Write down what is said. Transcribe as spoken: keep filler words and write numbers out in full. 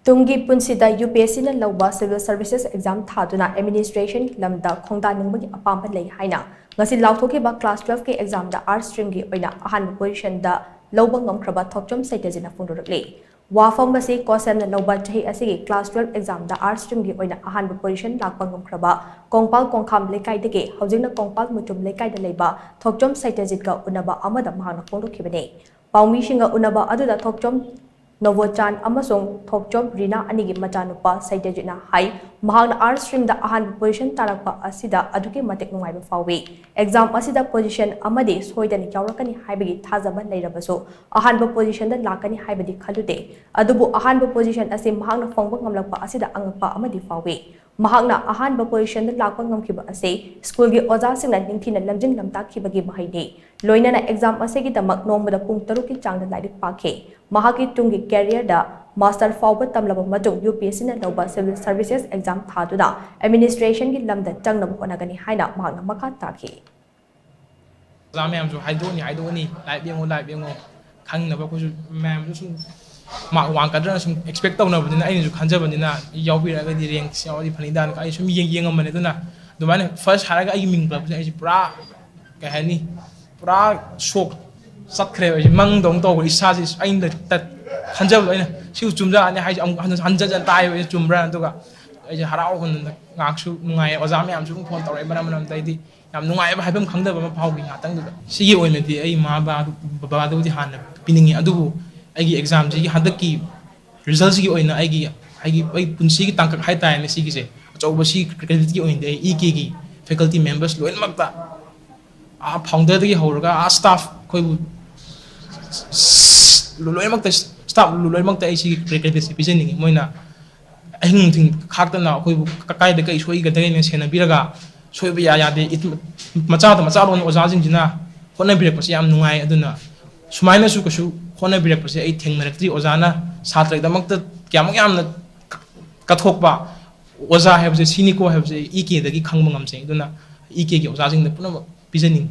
ꯇꯨꯡꯒꯤ ꯄꯨꯟꯁꯤꯗ U P S ꯁꯤꯅ ꯂꯧꯕ civil services exam ꯊꯥꯗꯨꯅ administration ꯂꯝꯗ ꯈꯣꯡꯗꯥꯅꯤꯡꯕꯒꯤ ꯑꯄꯥꯝꯕ ꯂꯩ ꯍꯥꯏꯅ ꯉꯁꯤ ꯂꯥꯎꯊꯣꯛꯈꯤꯕ class twelve ꯀꯤ exam ꯗ arts stream ꯒꯤ ꯑꯣꯏꯅ ꯑꯍꯥꯟꯕ position ꯗ ꯂꯧꯕ ꯉꯝꯈ꯭ꯔꯕ ꯊꯣꯛꯆꯣꯝ ꯁꯩꯇꯖꯤꯠꯅ ꯐꯣꯡꯗꯣꯔꯛꯂꯤ꯫ ꯋꯥꯐꯝ ꯑꯁꯤ ꯀꯣꯁꯦꯝꯅ ꯂꯧꯕ ꯆꯍꯤ ꯑꯁꯤꯒꯤ class twelve exam ꯗ arts stream ꯒꯤ ꯑꯣꯏꯅ ꯑꯍꯥꯟꯕ position ꯂꯥꯛꯄ ꯉꯝꯈ꯭ꯔꯕ ꯀꯣꯡꯄꯥꯜ ꯀꯣꯡꯈꯥꯝ ꯂꯩꯀꯥꯏꯗꯒꯤ ꯍꯧꯖꯤꯛꯅ ꯀꯣꯡꯄꯥꯜ ꯃꯨꯇꯨꯝ ꯂꯩꯀꯥꯏꯗ ꯂꯩꯕ ꯊꯣꯛꯆꯣꯝ ꯁꯩꯇꯖꯤꯠꯀ ꯎꯅꯕ ꯑꯃꯗ ꯃꯍꯥꯛꯅ ꯐꯣꯡꯗꯣꯛꯈꯤꯕꯅꯤ꯫ ꯄꯥꯎꯃꯤꯁꯤꯡꯒ ꯎꯅꯕ ꯑꯗꯨꯗ ꯊꯣꯛꯆꯣꯝ ꯅꯣꯕꯣꯆꯥꯟ ꯑꯃꯁꯨꯡ ꯊꯣꯛꯆꯣꯝ ꯔꯤꯅꯥ ꯑꯅꯤꯒꯤ ꯃꯆꯥꯅꯨꯄꯥ ꯁꯩꯇꯖꯤꯠꯅ ꯍꯥꯏ, ꯃꯍꯥꯛꯅ arts stream ꯗ ꯑꯍꯥꯟꯕ position ꯇꯥꯔꯛꯄ ꯑꯁꯤꯗ ꯑꯗꯨꯛꯀꯤ ꯃꯇꯤꯛ ꯅꯨꯡꯉꯥꯏꯕ ꯐꯥꯎꯏ꯫ Exam ꯑꯁꯤꯗ position ꯑꯃꯗꯤ ꯁꯣꯏꯗꯅ ꯌꯥꯎꯔꯛꯀꯅꯤ ꯍꯥꯏꯕꯒꯤ ꯊꯥꯖꯕ ꯂꯩꯔꯕꯁꯨ ꯑꯍꯥꯟꯕ position ꯗ ꯂꯥꯛꯀꯅꯤ ꯍꯥꯏꯕꯗꯤ ꯈꯜꯂꯨꯗꯦ꯫ ꯑꯗꯨꯕꯨ ꯑꯍꯥꯟꯕ position ꯑꯁꯤ ꯃꯍꯥꯛꯅ ꯐꯪꯕ ꯉꯝꯂꯛꯄ ꯑꯁꯤꯗ ꯑꯉꯛꯄ ꯑꯃꯗꯤ ꯐꯥꯎꯏ꯫ ꯃꯍꯥꯛꯅ ꯑꯍꯥꯟꯕ position ꯗ ꯂꯥꯛꯄ ꯉꯝꯈꯤꯕ ꯑꯁꯤ ꯁ꯭ꯀꯨꯜꯒꯤ ꯑꯣꯖꯥꯁꯤꯡꯅ ꯅꯤꯡꯊꯤꯅ ꯂꯝꯖꯤꯡ ꯂꯝꯇꯥꯛꯈꯤꯕꯒꯤ ꯃꯍꯩꯅꯤ꯫ ꯂꯣꯏꯅꯅ exam ꯑꯁꯤꯒꯤꯗꯃꯛ ꯅꯣꯡꯃꯗ ꯄꯨꯡ ꯇꯔꯨꯛꯀꯤ ꯆꯥꯡꯗ ꯂꯥꯏꯔꯤꯛ ꯄꯥꯈꯤ꯫ ꯃꯍꯥꯛꯀꯤ ꯇꯨꯡꯒꯤ career ꯗ master ꯐꯥꯎꯕ ꯇꯝꯂꯕ ꯃꯇꯨꯡ ꯌꯨ ꯄꯤ ꯑꯦꯁ ꯁꯤꯅ ꯂꯧꯕ civil services exam ꯊꯥꯗꯨꯅ administration ꯒꯤ ꯂꯝꯗ ꯆꯪꯅꯕ ꯍꯣꯠꯅꯒꯅꯤ ꯍꯥꯏꯅ ꯃꯍꯥꯛꯅ ꯃꯈꯥ ꯇꯥꯈꯤ꯫ ꯑꯣꯖꯥ ꯃꯌꯥꯝꯁꯨ ꯍꯥꯏꯗꯣꯛꯑꯅꯤ, ꯍꯥꯏꯗꯣꯛꯑꯅꯤ, "ꯂꯥꯏꯔꯤꯛ ꯌꯦꯡꯉꯣ, ꯂꯥꯏꯔꯤꯛ ꯌꯦꯡꯉꯣ", ꯈꯪꯅꯕ ꯑꯩꯈꯣꯏꯁꯨ ꯃꯌꯥꯝꯁꯨ ꯁꯨꯝ mark ꯋꯥꯡꯒꯗ꯭ꯔꯅ ꯁꯨꯝ expect ꯇꯧꯅꯕꯅꯤꯅ, ꯑꯩꯅꯁꯨ ꯈꯟꯖꯕꯅꯤꯅ, ꯌꯥꯎꯕꯤꯔꯛꯑꯒꯗꯤ rank ꯌꯥꯎꯔꯗꯤ ꯐꯅꯤꯗꯥꯅ ꯑꯩ ꯁꯨꯝ ꯌꯦꯡ-, ꯌꯦꯡꯉꯝꯕꯅꯦ꯫ ꯑꯗꯨꯅ ꯑꯗꯨꯃꯥꯏꯅ first ꯍꯥꯏꯔꯒ ꯑꯩꯒꯤ ꯃꯤꯡ ꯄꯜꯂꯛꯄꯁꯦ ꯑꯩꯁꯦ ꯄꯨꯔꯥ, ꯀꯩ ꯍꯥꯏꯅꯤ, ꯄꯨꯔꯥ shock ꯆꯠꯈ꯭ꯔꯦꯕ꯫ ꯑꯩꯁꯦ ꯃꯪꯗꯧꯅ ꯇꯧꯈ꯭ꯔꯦ꯫ ꯏꯁꯥꯁꯦ ꯑꯩꯅ ꯇꯠ-, ꯈꯟꯖꯕꯗꯣ ꯑꯩꯅ ꯁꯤꯕꯨ ꯆꯨꯝꯖꯥꯠꯅꯤ ꯍꯥꯏꯁꯦ ꯑꯃꯨꯛ ꯍꯟ-, ꯍꯟꯖꯟ ꯍꯟꯖꯟ ꯇꯥꯏꯌꯦꯕ꯫ ꯑꯩꯁꯦ ꯆꯨꯝꯕ꯭ꯔꯥ? ꯑꯗꯨꯒ ꯑꯩꯁꯦ ꯍꯔꯥꯎ ꯍꯟꯗꯅ ꯉꯥꯏꯍꯥꯛꯁꯨ ꯅꯨꯡꯉꯥꯏꯌꯦ꯫ ꯑꯣꯖꯥ ꯃꯌꯥꯝꯁꯨ ꯑꯗꯨꯝ phone ꯇꯧꯔꯛꯑꯦ ꯃꯔꯝ ꯃꯔꯝꯗ꯫ ꯑꯩꯗꯤ ꯌꯥꯝ ꯅꯨꯡꯉꯥꯏꯕ ꯍꯥꯏꯐꯝ ꯈꯪꯗꯕ ꯑꯃ ꯐꯥꯎꯈꯤ ꯉꯥꯛꯇꯪꯗꯨꯗ꯫ ꯁꯤꯒꯤ ꯑꯣꯏꯅꯗꯤ ꯑꯩ ꯏꯃꯥ ꯕꯕꯥ-, ꯕꯕꯥꯗꯕꯨꯗꯤ ꯍꯥꯟꯅ ꯄꯤꯅꯤꯡꯉꯤ, ꯑꯗꯨꯕꯨ ꯑꯩꯒꯤ exam ꯁꯤꯒꯤ ꯍꯟꯗꯛꯀꯤ result ꯁꯤꯒꯤ ꯑꯣꯏꯅ ꯑꯩꯒꯤ, ꯑꯩꯒꯤ, ꯑꯩ ꯄꯨꯟꯁꯤꯒꯤ ꯇꯥꯡꯀꯛ ꯍꯥꯏꯇꯥꯔꯦꯅꯦ ꯁꯤꯒꯤꯁꯦ, ꯑꯆꯧꯕ ꯁꯤ credit ꯀꯤ ꯑꯣꯏꯅꯗꯤ ꯑꯩ E K ꯒꯤ faculty members ꯂꯣꯏꯅꯃꯛꯇ, ꯑꯥ, founder ꯗꯒꯤ ꯍꯧꯔꯒ ꯑꯥ staff ꯑꯩꯈꯣꯏꯕꯨ ꯂꯣꯏꯅꯃꯛꯇ, staff ꯂꯣꯏꯅꯃꯛꯇ ꯑꯩ ꯁꯤꯒꯤ credit ꯁꯤ ꯄꯤꯖꯅꯤꯡꯉꯤ꯫ ꯃꯣꯏꯅ ꯑꯍꯤꯡ ꯅꯨꯡꯊꯤꯜ ꯈꯥꯛꯇꯅ ꯑꯩꯈꯣꯏꯕꯨ ꯀ-, ꯀꯥꯏꯗ ꯀꯩ ꯁꯣꯏꯒꯗꯒꯦꯅ ꯁꯦꯟꯅꯕꯤꯔꯒ, ꯁꯣꯏꯕ ꯌꯥ-, ꯌꯥꯗꯦ, ꯏꯠ-, ꯃꯆꯥꯗ ꯃꯆꯥꯔꯣꯟ ꯑꯣꯖꯥꯁꯤꯡꯁꯤꯅ ꯍꯣꯠꯅꯕꯤꯔꯛꯄꯁꯤ ꯌꯥꯝ ꯅꯨꯡꯉꯥꯏ꯫ ꯑꯗꯨꯅ ꯁꯨꯃꯥꯏꯅꯁꯨ ꯀꯩꯁꯨ ꯍꯣꯠꯅꯕꯤꯔꯛꯄꯁꯦ ꯑꯩ ꯊꯦꯡꯅꯔꯛꯇ꯭ꯔꯤ꯫ ꯑꯣꯖꯥꯅ ꯁꯥꯇ꯭ꯔꯒꯤꯗꯃꯛꯇ ꯀꯌꯥꯃꯨꯛ ꯌꯥꯝꯅ ꯀ-, ꯀꯠꯊꯣꯛꯄ ꯑꯣꯖꯥ ꯍꯥꯏꯕꯁꯦ ꯁꯤꯅꯤꯀꯣ ꯍꯥꯏꯕꯁꯦ ꯑꯩ E K ꯗꯒꯤ ꯈꯪꯕ ꯉꯝꯖꯩ꯫ ꯑꯗꯨꯅ E K ꯒꯤ ꯑꯣꯖꯥꯁꯤꯡꯗ ꯄꯨꯝꯅꯃꯛ ꯄꯤꯖꯅꯤꯡꯉꯤ꯫